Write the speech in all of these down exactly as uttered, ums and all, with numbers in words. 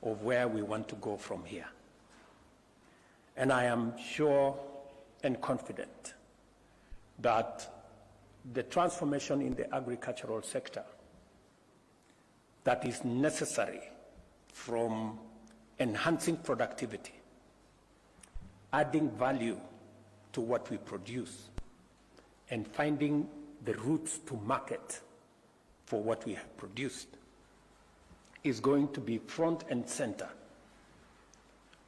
of where we want to go from here. And I am sure and confident that the transformation in the agricultural sector that is necessary, from enhancing productivity, adding value to what we produce, and finding the routes to market for what we have produced, is going to be front and center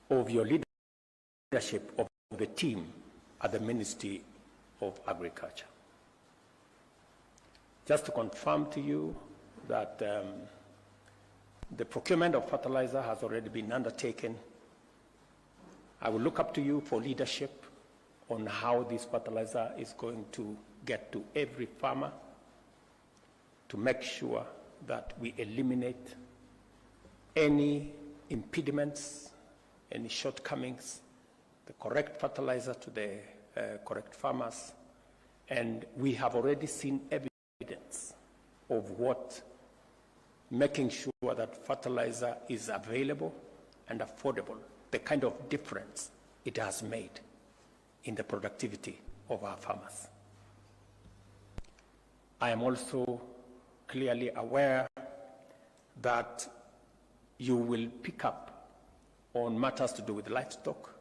of your leadership of the team at the Ministry of Agriculture. Just to confirm to you that, um, the procurement of fertilizer has already been undertaken. I will look up to you for leadership on how this fertilizer is going to get to every farmer, to make sure that we eliminate any impediments, any shortcomings, the correct fertilizer to the, uh, correct farmers. And we have already seen evidence of what making sure that fertilizer is available and affordable, the kind of difference it has made in the productivity of our farmers. I am also clearly aware that you will pick up on matters to do with livestock.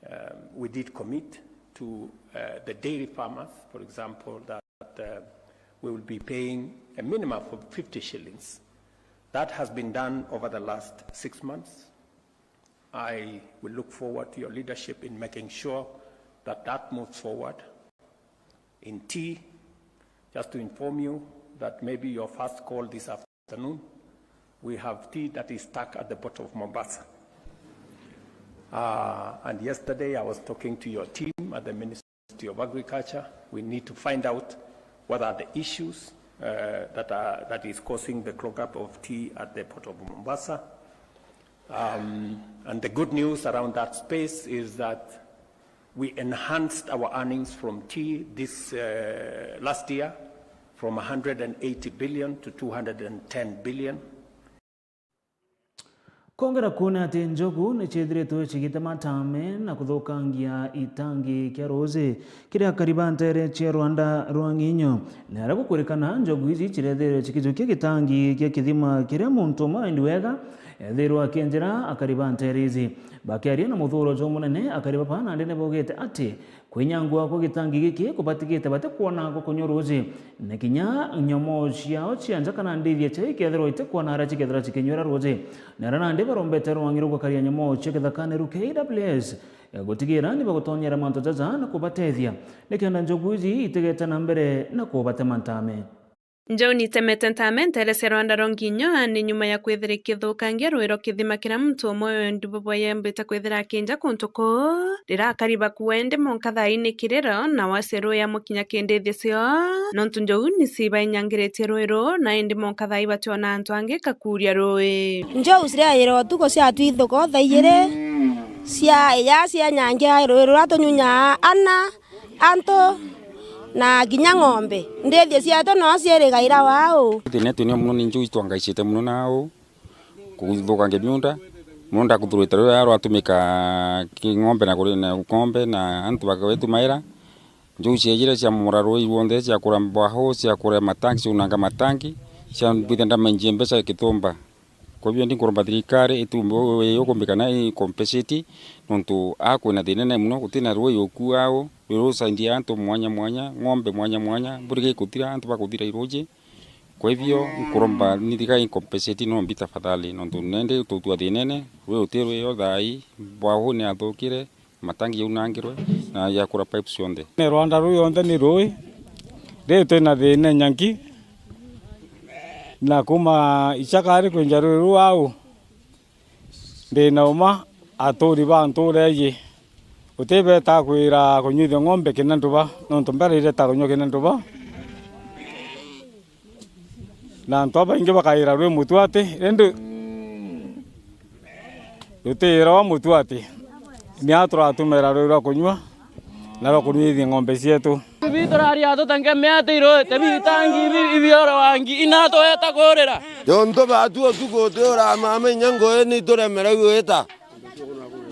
Um, we did commit to, uh, the dairy farmers, for example, that, uh, we will be paying a minimum of fifty shillings. That has been done over the last six months. I will look forward to your leadership in making sure that that moves forward. In tea, just to inform you that maybe your first call this afternoon, we have tea that is stuck at the Port of Mombasa. Uh, and yesterday I was talking to your team at the Ministry of Agriculture. We need to find out what are the issues, uh, that are, that is causing the clog up of tea at the Port of Mombasa. Um, and the good news around that space is that we enhanced our earnings from tea this, uh, last year from a hundred and eighty billion to two hundred and ten billion. Kongera kwona ati njogu ni ciithiritwe cigitema tame na kuthukangia itangi kia ruuji kiria akari ba nteere cia rwanda rwa Ng'inyo. Na aria gukwirikana, njogu iji cireethirwe cikijukia gitangi gia kithima kiria muntu umwe wendi wega ethirwa akienjera akari ba nteere iji. Bakiaria na muthuuro jumunene, akari baba nandi ni baugite ati kwinyangua kwa gitangi giki kubatigite batikwona gwa kunyua ruuji, na kinya nyomoo ciao cia nja kana ndithia ciao ikethirwa itikwona aria cikethirwa cikinyuira ruuji. Na aria nandi barombete rwang'i rwa gwakaria nyomoo cia githakane ru K W S gutigira ni bagutonyera mantu jaja na kubatethia, nikenda njogu iji itigete na mbere na kubatema ntame. Njogu ni itemete ntame nteere cia rwanda rwa Ng'inyo, ni nyuma ya kwithira ikithukangia ruuji rwa kithima kiria muntu umwe wendi bubwe yembite kwithira akienja kuntu kuu, riria akari bakuua indi monka thaai ni kiriro, na wacia ruuji amwe kinya ki ndithia cio, nontu njogu ni ciibainyangiritie ruuji ruu, na indi monka thaai bationa antu angi kakuuria ruuji. Njogu cireejire utuku ciatwithuka thaa ijiri cia iya cienyangia ruuji ruria tunyunyaa ana, antu, na kinya ng'ombe. Ndithia cietu no ciirigaira wau. Thina yetu ni muno ni njugu itwangaicite muno na au kuthukangia miunda. Muunda kuthurite ruuji rwatumika ki ng'ombe na kuri-, na ng'ombe na antu bakewetu maira. Njugu ciejire ciamomora ruuji rwonthe, ciakura mbwahu, ciakura matangi, ciunanga matangi, ciambithia ndama injie mbeca ikitumba. Kwa hivyo, ndi nkuromba thirikari itumbe wi ukumbika na i compensate, nontu a kwina thina nene muno, gutina ruuji ukua au, ruuji rusaindia antu mwanya mwanya, ng'ombe mwanya mwanya, mburi gikuthira, antu bakuthira iruuji. Kwa hivyo, nkuromba ni thirikari i compensate nombi tafadhali, nontu nendi tutua thinene, ruuji ruti ruuji o thaai, bwahu ni athukire, matangi jaunangirwe na jakura pipes cionthe. Ni rwanda ruu yonthe ni ruuji, riu twina thina nyanki, na kuma icakari kwinja ruuji ruu au, ndi na uma aturi ba ntuura iji, utibeta kwira kunyuithia ng'ombe kina nduba, nontu mbere ireta kunyua kina nduba. Na antu babaingi bakaira rwi mutuati, indi rutiirwa mutuati, ni a turatumira rwi rwa kunyua na rwa kunyuithia ng'ombe cietu. Ibi turaria tutangemea tiroete bitangi ibi ibioroangi inatweta kurira. Jontu batu utuku utiura mama inya ngugi ni turemere gwita.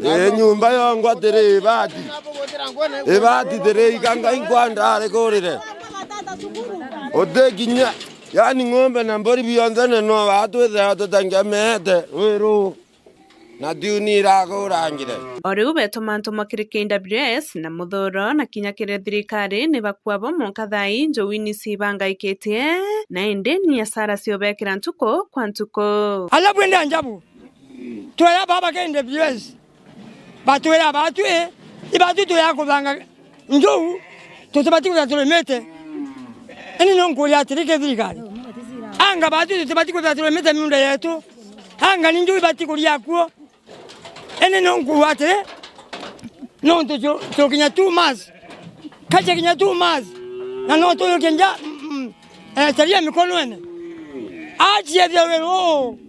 Ii nyumba yongwa tiri ibati. Ibati tiri ikanga inkwanda ari kurire. Uti kinya, yani ng'ombe na mburi bionthe ni no batwithira tutangemete wiru. Na tiu ni iragurangire. O riu beetwa mantu mwa kiri K W S na Muthuro na kinya kiri thirikari ni bakua bo mwanka thaa ii njou ni cibangaikitie, na indi ni asara ciobekira ntuku kwa ntuku. Alafu ende anjabu. Twera baba K W S. Batwira batwi, ibatwi tuya kubanga Njou, tutibati kwithira turimite. Ini no nkuria atiri, ki thirikari? Anga batu tutibati kwithira turimite miunda yetu? Anga ni njou ibati kuria kuo? Ini no nkuuga atiri, nontu tu-, tukinya two months. Kaja kinya two months. Na no tuyukie nja, mm, mm, eh, sheria mikonone. Achiethia wiru uu.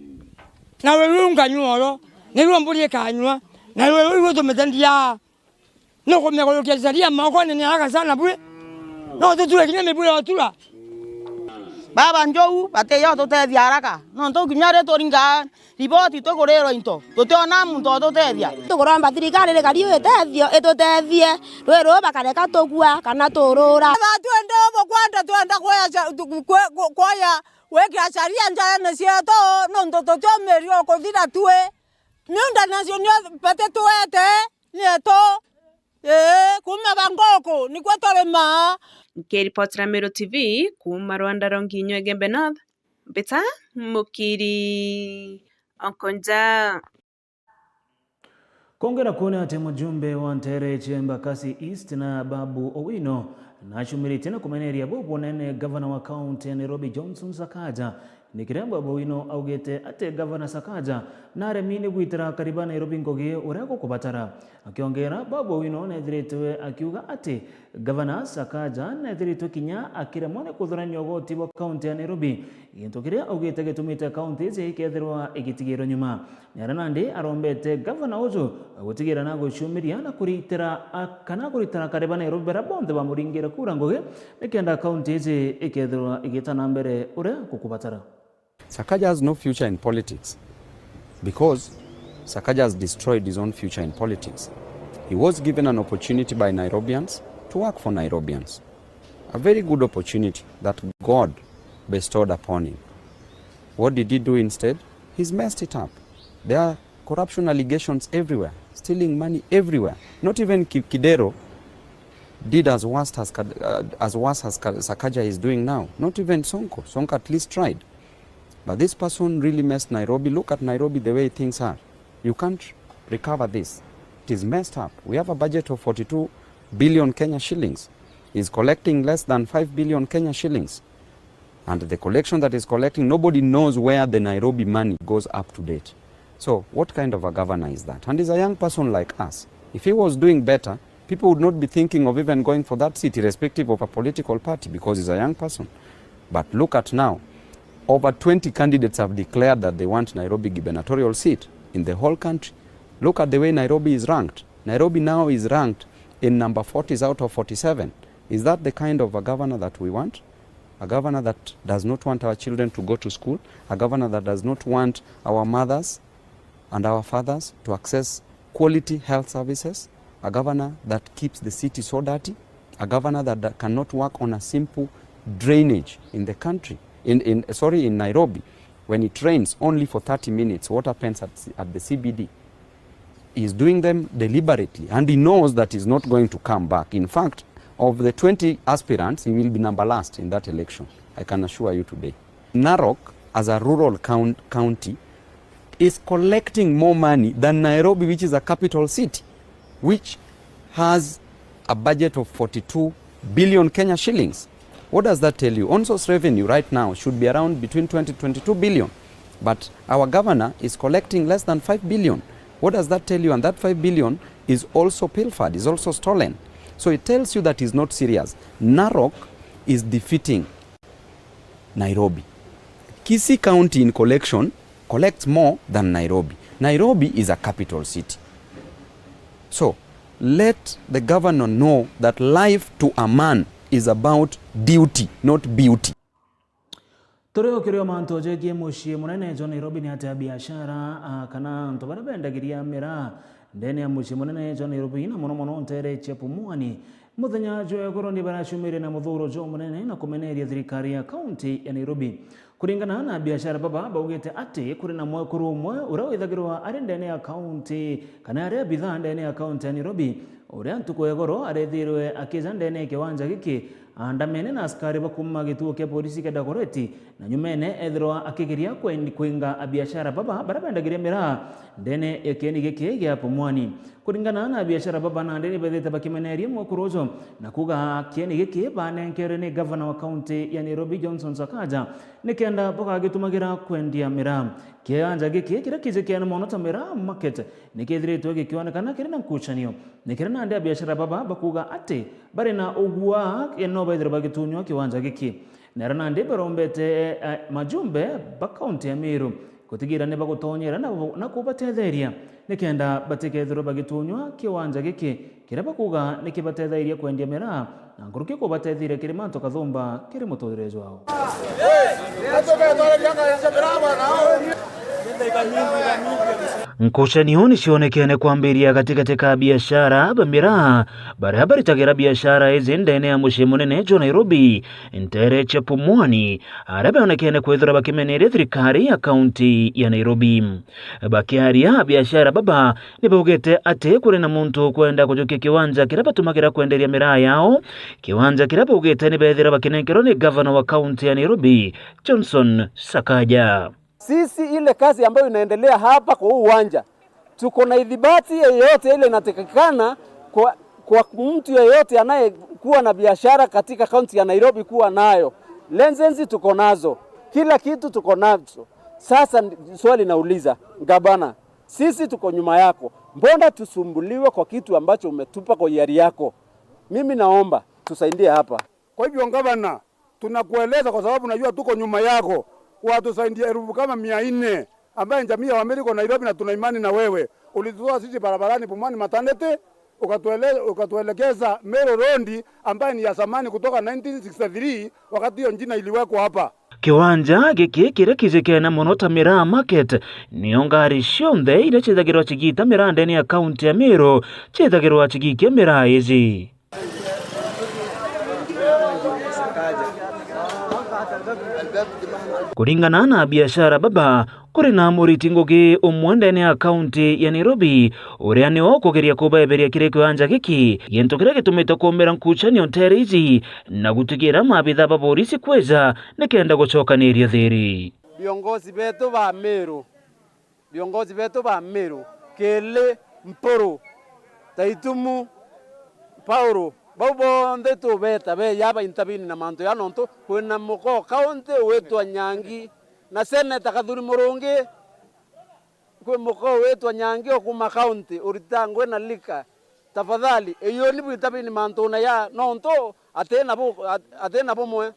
Na wiru uu nkanyua oro. Niruo mburi ikanyua. Na wiru uu iruo tumite ndiaa. Nukumia kujukia sheria mokone ni haraka sana bwi. No tutue kinya mibwi ya utura. Baba njou batiyo tutethia haraka. Nontu kinya ri turinga riboti tukurirwa into. Tutiona muntu ututethia. Tukuromba thirikari rikari itethio, itutethie. Rwi ruu bakareka tugua kana turura. Baba twende ubu kwenda twenda kuoya ca-, tu-, kwe-, ku-, kuoya gwikira sheria njarene cietu, nontu tutiumiria ukuthira tui. Miunda nacio nio bati tuete. Nietu, ii, kuuma bangoku, nikwo turimaa. Nkiripotera Meru T V kuuma Rwanda Rongi Nywege Benoth, Mbita Mukiri Okonja. Kongera kuona ati mujumbe wa ntere cia Embakasi East na Babu Owino nacumiritie na kumeneria bubunene gavana wa kaunti ya Nairobi Johnson Sakaja. Ni kiria Babu Owino augite ati Gavana Sakaja naremi ni gwitira akari ba Nairobi ngugi uria gukubatara. Akiongera, Babu Owino nethiritwe akiuga ati Gavana Sakaja nethiritwe kinya akiremwa ni kuthurania ugoti bwa kaunti ya Nairobi, gintu kiria augite gitumite kaunti iji ikethirwa igitigirwa nyuma. Niaria nandi arombete gavana uju gutigira na guciumiria na kuritira a-, kana kuritira akari ba Nairobi baria bonthe bamuringire kura ngugi, nikenda kaunti iji ikethirwa igita na mbere uria gukubatara. Sakaja has no future in politics because Sakaja has destroyed his own future in politics. He was given an opportunity by Nairobians to work for Nairobians. A very good opportunity that God bestowed upon him. What did he do instead? He's messed it up. There are corruption allegations everywhere, stealing money everywhere. Not even Ki-, Kidero did as worst as Kad-, uh, as worst as Ka-, Sakaja is doing now. Not even Sonko. Sonko at least tried. But this person really messed Nairobi. Look at Nairobi, the way things are. You can't recover this. It is messed up. We have a budget of forty-two billion Kenya shillings. He's collecting less than five billion Kenya shillings. And the collection that is collecting, nobody knows where the Nairobi money goes up to date. So, what kind of a governor is that? And he's a young person like us. If he was doing better, people would not be thinking of even going for that seat, irrespective of a political party, because he's a young person. But look at now. Over twenty candidates have declared that they want Nairobi gubernatorial seat in the whole country. Look at the way Nairobi is ranked. Nairobi now is ranked in number forties out of forty-seven. Is that the kind of a governor that we want? A governor that does not want our children to go to school, a governor that does not want our mothers and our fathers to access quality health services, a governor that keeps the city so dirty, a governor that, that cannot work on a simple drainage in the country, in, in, sorry, in Nairobi. When it rains only for thirty minutes, what happens at, at the C B D? He's doing them deliberately, and he knows that he's not going to come back. In fact, of the twenty aspirants, he will be number last in that election. I can assure you today. Narok, as a rural count-, county, is collecting more money than Nairobi, which is a capital city, which has a budget of forty-two billion Kenya shillings. What does that tell you? On-source revenue right now should be around between twenty to twenty-two billion, but our governor is collecting less than five billion. What does that tell you? And that five billion is also pilfered, is also stolen. So it tells you that he's not serious. Narok is defeating Nairobi. Kisii County in collection collects more than Nairobi. Nairobi is a capital city. So, let the governor know that life to a man is about duty, not beauty. Turi o kiri o mantu jegie mucii munene jwa Nairobi, ni ati abiashara, a, kana antu baria bendagiria miraa ndene ya mucii munene jwa Nairobi, na mono mono nteere cia Pumwani, muthenya jwa igoro ni baracumirie na muthuro jumunene na kumeneria thirikari ya kaunti ya Nairobi. Kuringana na abiashara baba, baugite ati kuri na mwekuru umwe uria withagirwa ari ndene ya kaunti, kana ari abithaa ndene ya kaunti ya Nairobi, uria ntuku ya igoro arethirwe akija ndene ya kiwanja giki, aandamene na askari ba kuuma gituo kia polisi kia Dagoretti, na nyumene ethirwa akigeria kwen-, kwinga abiashara baba baria bendagiria miraa ndene ya kieni giki gia Pumwani. Kuringana na abiashara baba, nandi ni bethite bakimeneria mwekuru uju na kuuga kieni giki banenkerwe ni gavana wa kaunti ya Nairobi, Johnson Sakaja, nikenda bagagitumagira kwendia miraa. Kiwanja giki kiria kijikiene mono ta Miraa Market ni kithiritwe gikionekana kiri na nkucanio, ni kiria nandi abiashara baba bakuuga ati bari na ugua no bethirwe bagitunywa kiwanja giki. Nera nandi barombete, eh, majumbe ba kaunti ya Meru gutigira ni bagutonyera na, na kubatetheria nikenda batikethirwe bagitunywa kiwanja giki kiria bakuuga ni kibatethairie kwendia miraa na nkuruki kubatethiria kiri mantu kathumba kiri muturire jwao. Nkucanio ni cionekene kwambiria gatigati ka biashara ba miraa baria baritagira biashara iji ndene ya mucii munene jwa Nairobi, nteere cia Pumwani, aria beonekene kwithirwa bakimeneria thirikari ya kaunti ya Nairobi. Bakiaria, abiashara baba ni baugite ati kuri na muntu ukwenda kujukia kiwanja kiria batumagira kwenderia miraa yao, kiwanja kiria baugite ni bethira bakinenkerwa ni gavana wa kaunti ya Nairobi, Johnson Sakaja. Sisi, ile kazi ambayo inaendelea hapa kwa huu uwanja, tuko na idhibati yeyote ile inatakikana kwa, kwa mtu yeyote anayekuwa na biashara katika kaunti ya Nairobi kuwa nayo. License tuko nazo, kila kitu tuko nacho. Sasa ndi-, swali nauliza, gavana, sisi tuko nyuma yako, mbona tusumbuliwe kwa kitu ambacho umetupa kwa hiari yako? Mimi naomba tusaidie hapa. Kwa hivyo, gavana, tunakueleza kwa sababu najua tuko nyuma yako. Watusaidia elfu kama mia nne, ambaye jamii ya Wameru iko Nairobi na tuna imani na wewe. Ulitutoa sisi barabarani Pumwani Maternity, ukatuele-, ukatuelekeza Meru Road ambaye ni ya zamani kutoka nineteen sixty-three, wakati hiyo jina iliwekwa hapa. Kiwanja giki kiria kijikene mono ta Miraa Market, nio ngari cionthe iria ciithagirwa cigiita miraa ndene ya kaunti ya Meru ciithagirwa cigiikia miraa iji. Kuringana na biashara baba, kuri na muriti ngugi umwe ndene ya kaunti ya Nairobi, uria niwe ukugeria kubeberia kiri kiwanja giki, gintu kiria gitumite kuumira nkucanio nteere iji, na gutigira maabitha ba borisi kwija nikenda gucokaniria thiri. Viongozi betu ba Meru, viongozi betu ba Meru, Kili, Mpuru, Taitumu, Paulu, bau bonthe tubeta beja baintabini na mantu ja, nontu kwina muka o kaunti witwa Nyangi, na seneta Kathuri Murungi, kwi muka witwa Nyangi o kuma kaunti, urita ngwi na lika. Tafadhali, iyuni bwintabini mantune ja, nontu ati na bu-, at-, ati na bumwe.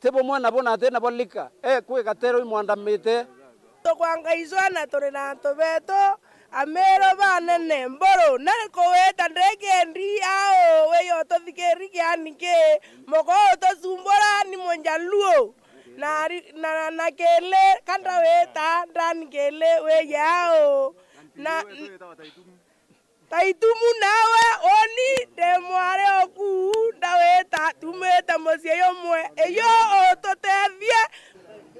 Ti bumwe nabo na ati nabo lika, e, kwi gatero imwandamite. Tukwangaicwa na turi na antu betu, Ameru banene, Mburu, na kuwita ndikendi ao, wiyo tuthikiri kiani ki, muko utucumbura ni Mujaluo, na ri-, na, na Kili, ka ndawita, ndani Kili, wiji ao, na, Taitumu nawe, uni ndi mwari oku, ndawita, tumite mucii jumwe, iyo ututethie.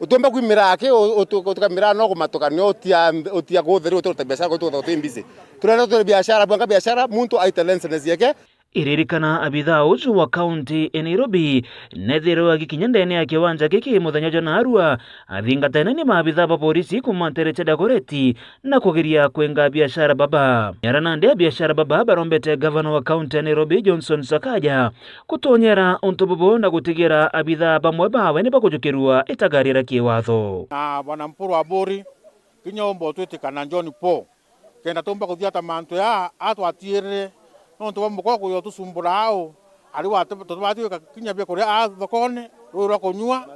Utiumba kwimira aki, u-, utu-, utukamira no kumatuka, nio utia, utia kutheri, uti uta biashara, uti uti busy. Turenda turi biashara, bwanga biashara, muntu aite license yake. Iririkana abithaa uju wa kaunti ya Nairobi nethirwe agikinya ndene ya kiwanja giki muthenya jwa narua, athingatene ni maabithaa ba borisi kuma nteere cia Dagoretti, na kugeria kwenga biashara baba. Nyara nandi abiashara baba barombete gavana wa kaunti ya Nairobi, Johnson Sakaja, gutonyera untu bubu na gutigira abithaa bamwe bawe ni bakujukirua itagaria ria kiwatho. Na Bwana Mpuru Aburi, kinya umba utwitikana John Paul, kenda tumba kuthiata mantu ya atwatiirire, nontu bwa muka uyo tucumbura au, ari wa tu-, tutubati gwika kinya bia kuria a thokone, rui rwa kunyua,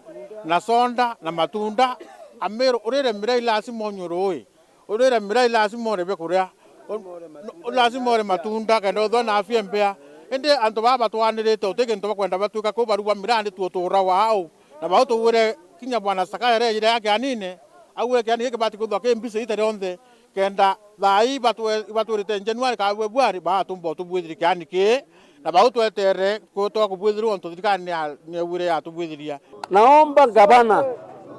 na soda, na matunda. Amiru, urire mirai lazima unywe rui. Urire mirai lazima ure bia kuria. U-, u-, lazima ure matunda, kenda uthwe na afya mbea. Indi antu baa batwanirite uti gintu bakwenda batwika kuu baru ba miraa ni tuutura wao. Na bau tugwire kinya Bwana Sakaya rejire akianine, augire kiani giki bati kwithwa ki mbisi ita rionthe, kenda thaa ii batwe-, batwirite January ka February, baatumba utubwithiri kiani kii, na bau twetere kwitwa kubwithirwa untu thirikari ni ya-, ni yaugire yatubwithiria. Naomba gavana,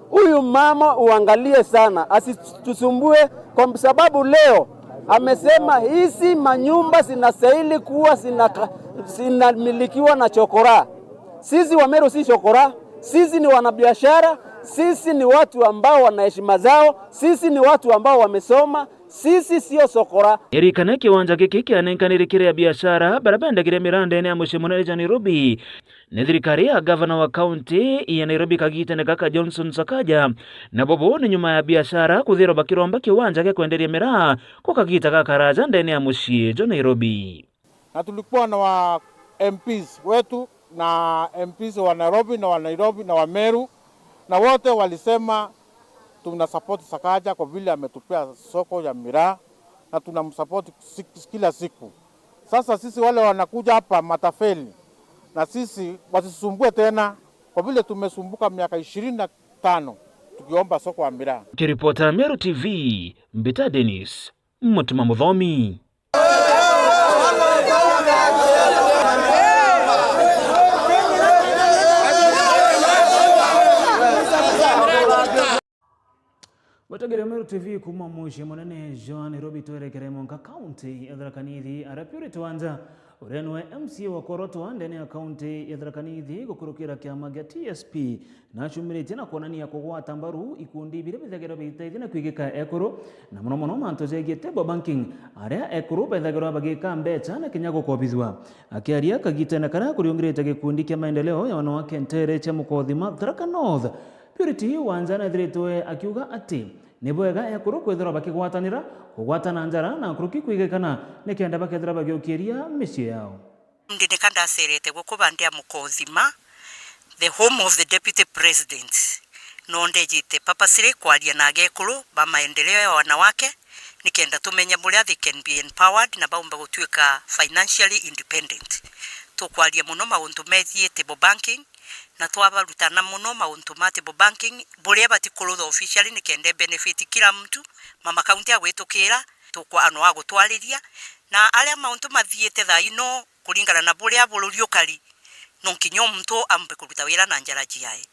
huyu mama uangalie sana, asitusumbue kwa sababu leo amesema hizi manyumba zinastahili kuwa zinaka-, zinamilikiwa na chokora. Sisi Wameru si chokora, sisi ni wanabiashara, sisi ni watu ambao wana heshima zao, sisi ni watu ambao wamesoma, sisi sio chokora. Irikane kiwanja giki kianenkanire kiri abiashara baria bendagiria miraa ndene ya mucii munene jwa Nairobi. Ni thirikari ya gavana wa kaunti ya Nairobi kagitene gaka Johnson Sakaja, na bobo ni nyuma ya biashara kuthirwa bakiromba kiwanja gia kwenderia miraa ku kagita gakaraja ndene ya mucii jwa Nairobi. Na tulikuwa na wa M Ps wetu na M Ps wa Nairobi na wa Nairobi na wa Meru, na wote walisema tuna support Sakaja kwa vile ametupea soko ya miraa na tunamsupport sik-, kila siku. Sasa sisi wale wanakuja hapa matafeli, na sisi wasisumbue tena, kwa vile tumesumbuka miaka ishirini na tano tukiomba soko ya miraa. Kiripota Meru T V, Mbita Dennis, Mutuma Muthomi. Mwetegeria Meru T V kuuma mucii munene jwa Nairobi, twerekere mwanka kaunti ya Tharaka Nithi, aria Purity Wanja, uria niwe M C A wa kworotwa ndene ya kaunti ya Tharaka Nithi gukurukira kiama gia T S P, na acumiritie na kwonania kugwata mbaru ikundi biria bithagirwa biteithia na kwigika ekuru, na mono mono mantu jegie table banking, aria ekuru bethagirwa bagika mbecha na kinya gukobithua. Akiaria kagitene karia kuriungirite gikundi kia maendeleo ya wanawake ntere cia Mukothima, Tharaka North, Purity Wanja nethiritwe akiuga ati ni bwega ekuru kwithirwa bakigwatanira, kugwatana njara na nkuruki kwigikana nikenda bakethira bagiukiria micii yao. Ndi nika ndacerete guku bandi a Mukothima, the home of the deputy president. No ndejite purposely kwaria na agekuru ba maendeleo ya wanawake, nikenda tumenya buria they can be empowered na baumba gutuika financially independent. Tukwaria mono mauntu megie table banking, na twabarutana mono mauntu ma table banking, buria batikurutha officially nikenda benefit kila mtu, mama county agwitukira, tukwa-, no agutwariria, na aria mauntu mathiite thaa ino kuringana na buria bururi ukari, no nkinya o muntu ambe kuruta wira na njara ciae,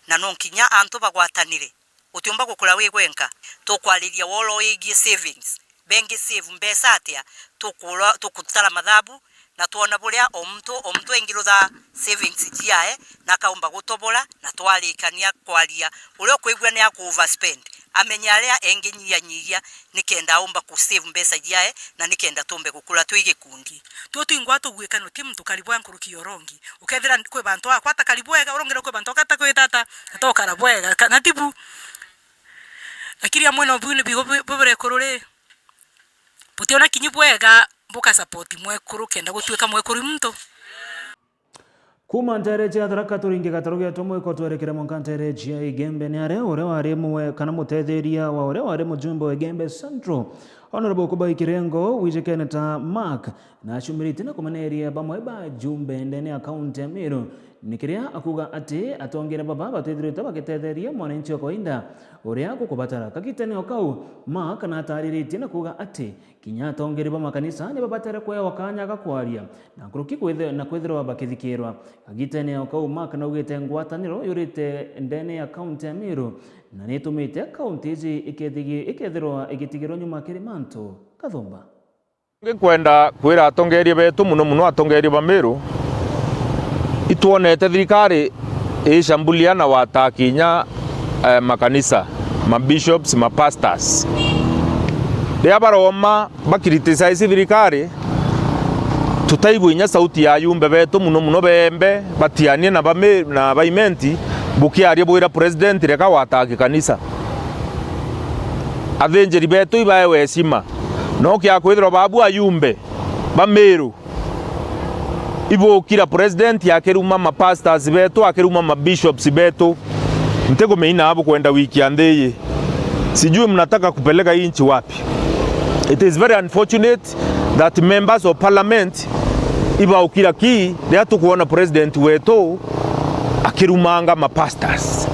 na no nkinya antu bagwatanire. Utiumba gukura wi gwenka. Tukwariria woro wigie savings. Bengi save mbeca atia? Tukura, tukutara mathabu na twona buria o muntu, o muntu engirutha savings ciae na akaumba gutobora, na twarikania kwaria. Uria ukwigua ni aku overspend, amenye aria enginyia nyihia nikenda aumba ku save mbeca ciae na nikenda tumbe gukura twi gikundi. Tuo twingwa tugwikanwe ki muntu karibu ya nkuruki ya urongi. Ukethira kwi bantu akwata karibu wega, urongera kwi bantu akata kwita ata, atokara bwega, kana tibu. Lakini amwe no bu ni bigo bu-, bubure ekuru ri. Butiona kinyi bwega buka support mwekuru kenda gutuika mwekuru muntu. Kuuma ntere cia Tharaka turinge gataru getu mwiko twerekere mwanka ntere cia Igembe ni aria uria wari mwe kana mutetheria wa uria wari mujumbe wa Igembe Central, Honorable Kubai Kirengo, wijikene ta Mark, na acumiritie na kumeneria bamwe ba ajumbe ndene ya kaunti ya Meru, ni kiria akuga ati atongeria baba batwithirite bagitetheria mwananchi wa kawaida uria gukubatara. Kagitene o kau, Mark natariritie na kuga ati kinya atongeria ba makanisa ni babatere kwewa kanya ga kwaria na nkuruki kwithe-, na kwithirwa bakithikirwa. Kagitene o kau, Mark naugite ngwataniro yurite ndene ya kaunti ya Meru na nitumite kaunti iji ikethigi-, ikethirwa igitigirwa nyuma kiri mantu kathumba. Ngikwenda kwira atongeria betu, muno muno atongeria ba Meru, itwonete thirikari iishambulia na wata kinya, eh, makanisa, ma bishops, ma pastors. Riria baroma ba criticize thirikari, tutaigua inya sauti ya ayumbe betu, muno muno beembe batianie na ba Me-, na ba Imenti, bukiaria bwira president, reka wataki kanisa. Athinjiri betu ibaewe heshima. No kia kwithirwa babu ayumbe ba Meru ibukira president akiruma ma pastors betu, akiruma ma bishops betu. Ntikumenya bukwenda wikia nthi iyi. Sijui mnataka kupeleka hii nchi wapi. It is very unfortunate that members of parliament Ibaukira ki riria tukwona president wetu akirumanga ma pastors.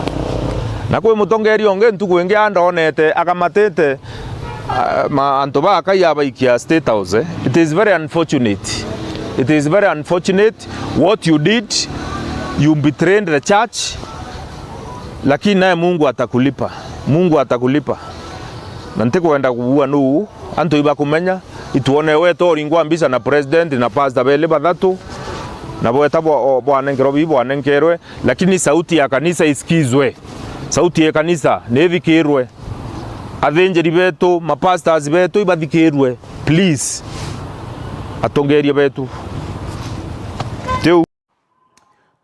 Na kwi mutongeria ungi ntuku ingi andonete akamatite, ah, ma antu ba Akai abaikia State House, eh. It is very unfortunate. It is very unfortunate what you did. You betrayed the church. Lakini naye Mungu atakulipa. Mungu atakulipa. Na ntikwenda kuua nuu, antu ibakumenya, itwone wetu uringwa mbica na president na pastor beli bathatu, na bweta bwa-, o-, bwanenkerwa bii bwanenkerwe, lakini sauti ya kanisa isikizwe. Sauti ya kanisa nithikirwe. Athinjiri betu, ma pastors betu ibathikirwe, please. Atongeria betu. Tiu.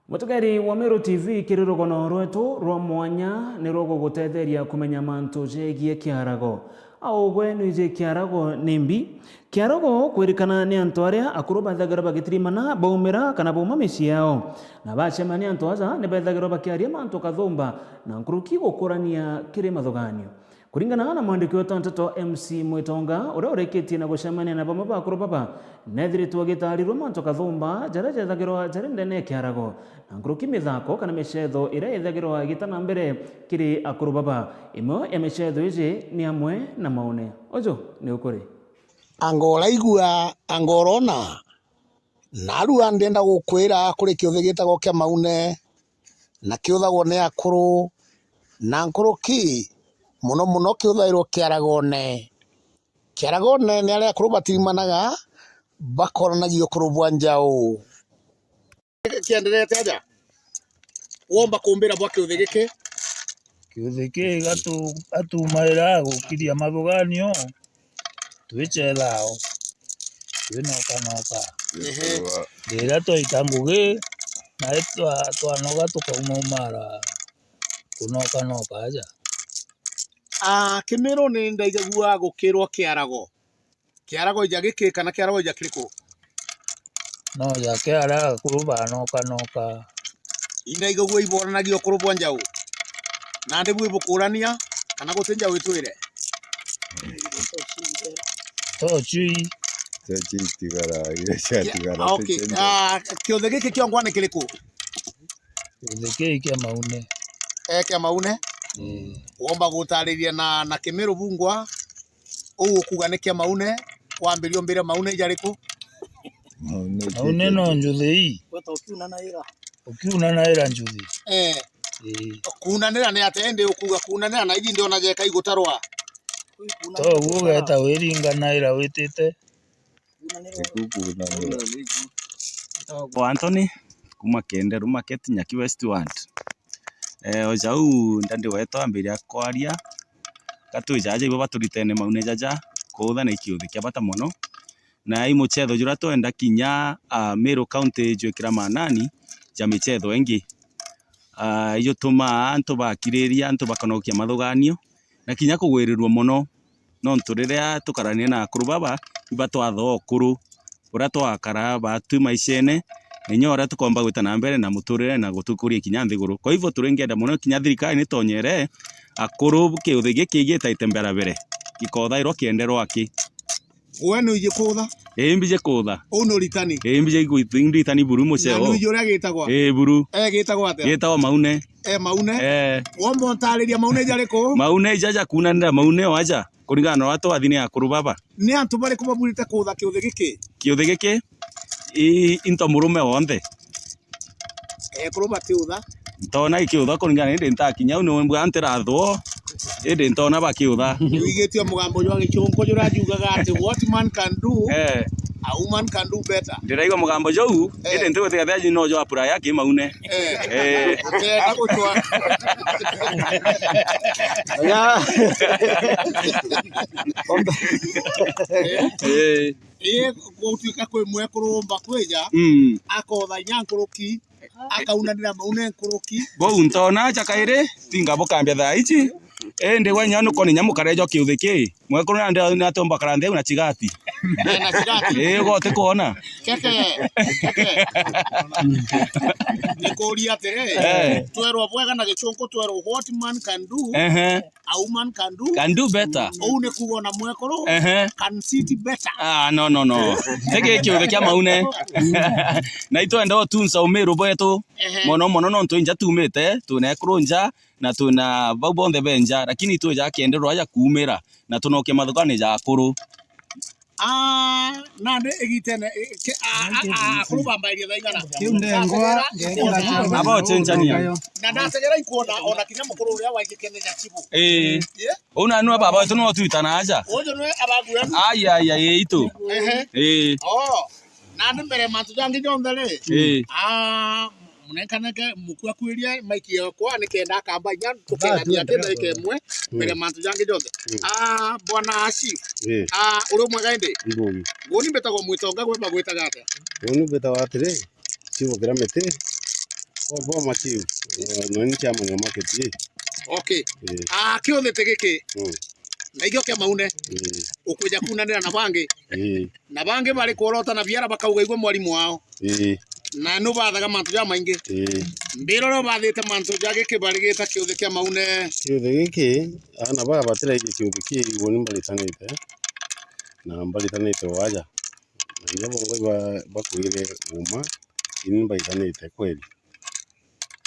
Mutegeri wa Meru T V, kiri rugono rwetu rwa mwanya ni rugugutetheria kumenya mantu jegie kiarago. Au gwe nwiji kiarago ni mbi? Kiarago kwirikana ni antu aria akuru bethagirwa bagitirimana baumira kana bauma micii yao, na bacemania antu aja ni bethagirwa bakiaria mantu kathumba na nkuruki gukurania kiri mathuganio. Kuringana na mwandiki wetu wa nteto M C Mwitonga, uria urikitie na gucemania na bamwe ba akuru baba, nethiritwe agitarirua mantu kathumba jaria jethagirwa jari ndene ya kiarago, na nkuruki mithako kana micetho iria ithagirwa igita na mbere kiri akuru baba. Imwe ya micetho iji ni amwe na maune. Uju ni ukuri. Anga uraigua, anga urona, narua ndienda gukwira kuri kiuthi gitagwo kia maune, na kiuthagwo ni akuru, na nkuruki mono mono kiuthairwo kiaragone. Kiaragone ni aria akuru batirimanaga, bakoranagia ukuru bwa njau. Kienderete aja? Womba kumbira bwa kiuthi giki? Kiuthi kii gatu-, atumaira gukiria mathuganio, twicethao, twinokanoka. Ehe. Riria twaita ngugi, nae twa-, twanoga tukauma umara kunokanoka aja. Ah, Kimiru ni ndaigagua gukirwa kiarago. Kiarago ija giki kana kiarago ija kiriku? No ja kiarago akuru banokanoka. Indaigagua iboranagia ukuru bwa njau. Nandi bwi bukurania kana guti njau itwire? Tochui. Tochui tigara, iria ciatigara, ah, okay. Tochui. Ah, kiuthi giki kiongwa ni kiriku? Kiuthi kii kia maune. Eh, kia maune? Ii. Womba gutariria na, na Kimiru bungwa? Uu ukuuga ni kia maune, wambiria umbire maune ijariku? Maune no njuthi ii. Gweta ukiuna na ira. Ukiuna na ira njuthi. Eh. Ii. Kuunanira ni atia indi ukuuga kuunanira na iji ndiona jeka igutarwa? To uguo ugeta wiringa na ira witite. Ikuku na mira. Njitagwa Anthony, kuma Kenderu Market, Nyaki West Ward. Eh, o jau ndandi wetu ambiria kwaria, gatwi jaja ibo baturitene maune jaja, kuutha na ikiuthi kia bata mono. Na i mucetho juria twenda kinya, ah, Meru County jwikira maanani ja micetho ingi. Ah, ijutumaa antu bakiriria, antu bakanokia mathuganio, na kinya kugwirirua mono. Nontu riria tukarania na akuru baba, ibatwatha ukuru buria twakara baatu maishene, na inya uria tukomba gwita na mbere na muturire na gutukuria kinya nthiguru. Kwa hivyo, turingenda mono kinya thirikari nitonyere akuru kiuthi giki gitaite mberabere, gikothairwa kienderwa ki. We nuiji kuutha? Ii, mbiji kuutha. Uu ni uritani? Ii, mbiji kuit-, nditani buru muceo. Na nuiji uria gitagwa? Ii, buru. E, gitagwa atia? Gitagwa maune. E, maune? Ee. Womba untariria maune jariku? Maune ija ja kuunanira maune o aja, kuringana na uria twathi ni akuru baba. Ni antu bariku baburite kuutha kiuthi giki? Kiuthi giki? I, into murume wonthe. Ekuru bakiutha? Ntona ikiutha kuringana indi ntakinya au ni mbwa ntirathwo, indi ntona bakiutha. Wigitie mugambo jwa gichunku juria jugaga ati, "What man can do, eh, a woman can do better." Ndiraigua mugambo jau, eh, indi ntigwitiga thia no jwa pura ya kimaune. Eh. Eh. Utenda gucwa. Ya. Eh. Ii, gutuika kwi mwekuru umba kwija, mm, akotha inya nkuruki, akaunanira maune nkuruki. Bau ntona aja kairi, tinga bukambia thaa ici. Indi gwe inya nukona inya mukarejo kiuthi ki. Mwekuru nandi natumba kara ntheu na chigati. Eh, na cirati. Eh, ugote kuona. Keke, keke. Nikuuria atiri, eh, twerwa bwega na Gichunku, twerwa what man can do, ehe, a woman can do. Can do better. Uu ni kuuga ona mwekuru, ehe, can sit better. Ah, no, no, no. Tiki kiuthe kia maune. Na itwenda utunsa umiru bwetu. Ehe. Mono mono nontu inja tumite, twina ekuru nja, na twina bau bonthe be nja, lakini twija kienderwa ja kuumira, na tunoke mathukani ja akuru. Ah, nandi igitene, i-, ke-, a-, a-, a-, akuru bambairie thaa igana? Kiu ndengwa, ndengwa. Aba ochenchania. Na ndategera ikwona ona kinya mukuru uria waigikene ja chibu. Ii. Yeah. Uu nanu baba wetu no twitana aja. Uju nwe ababu wenu? Ai, ai, ai, itu. Ehe. Ii. Oh. Nandi mbere mantu jangi jonthe ri, ii, ah, munenkaneke mukua kwiria maiki yakwa nikenda akamba inya tukenania ati ndagika imwe mbere mantu jangi jonthe. Mm. Ah, bwana Ashi. Ii. Ah, uri mwega indi? Mbui. Guni mbitagwa Mwitonga, gwe bagwitaga atia? Guni mbitagwa atiri, chibu kira miti. Oboma chibu. Eh, noni chiamanya market ii. Okay. Ii. Ah, kiuthite giki. Mm. Na ikio kia maune. Ii. Ukwija kunanira na bangi. Ii. Na bangi bari kworota na biara bakauga igwe mwarimu wao. Ii. Na nubathaga mantu jamaingi. Ii. Mbira uria ubathite mantu ja giki barigita kiuthi kia maune. Kiuthi giki, ana baba batiraiji kiuthi kii, igwe ni mbaritanite. Na mbaritanite o aja. Na inya bongo iba-, bakwire uma, ini mbaritanite kweli.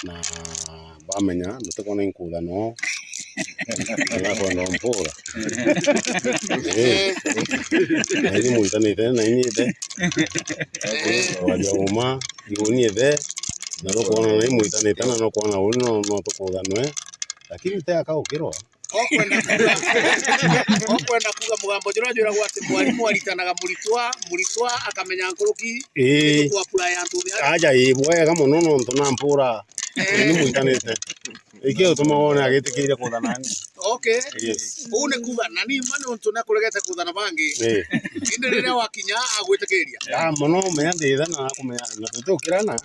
Na bamenya, ntutikona inkutha noo. Kana kwenda mpura. Eh. Na ini mwitanite, na ini ithe. Kwaria uma, iguni ithe. Na nukwona na imwitanite, na nukwona uni no, no tukuthanwe. Lakini te akaukirwa. Okwenda kuga, okwenda kuga mugambo juria jwiragwo ati mwarimu aritanaga muritwa, muritwa akamenya nkuruki, ii, kwapura ya ntu ya. Aja, ii, bwega mono nontu na mpura. Eh. Ni mwitanite. Ikio utuma wone agitikiire kuthana nani. Okay. Yes. Uu ni kuga, nani mani untu ni akuregete kuthana bangi. Eh. Indi riria wakinya agwitikiria. Ah, mono, menya nditha na akumenya, na tutukirana.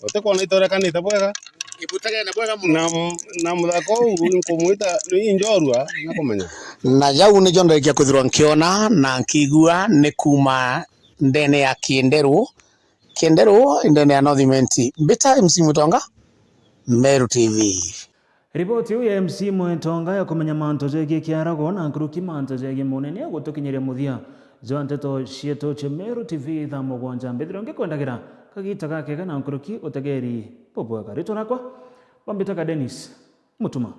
Utikwona itorekanite bwega? Ibutegene bwega mono. Na, na muthaka uu nkumwita, ni njorua, nakumenya. Na jau nijo ndarikia kwithirwa nkiona na nkigua ni kuuma ndene ya Kienderu. Kienderu, ndene ya North Imenti. Mbita M C Mutonga, Meru T V. Riboti iu ya M C Mwitonga ya kumenya mantu jegie kiarago na nkuruki mantu jegie munene gutukinyiria muthia jwa nteto cietu cia Meru T V thaa mugwanja. Mbithirwa ngikwendagira kagita gakega na nkuruki utegeri bubwega. Ritwa rakwa bambitaga Dennis Mutuma.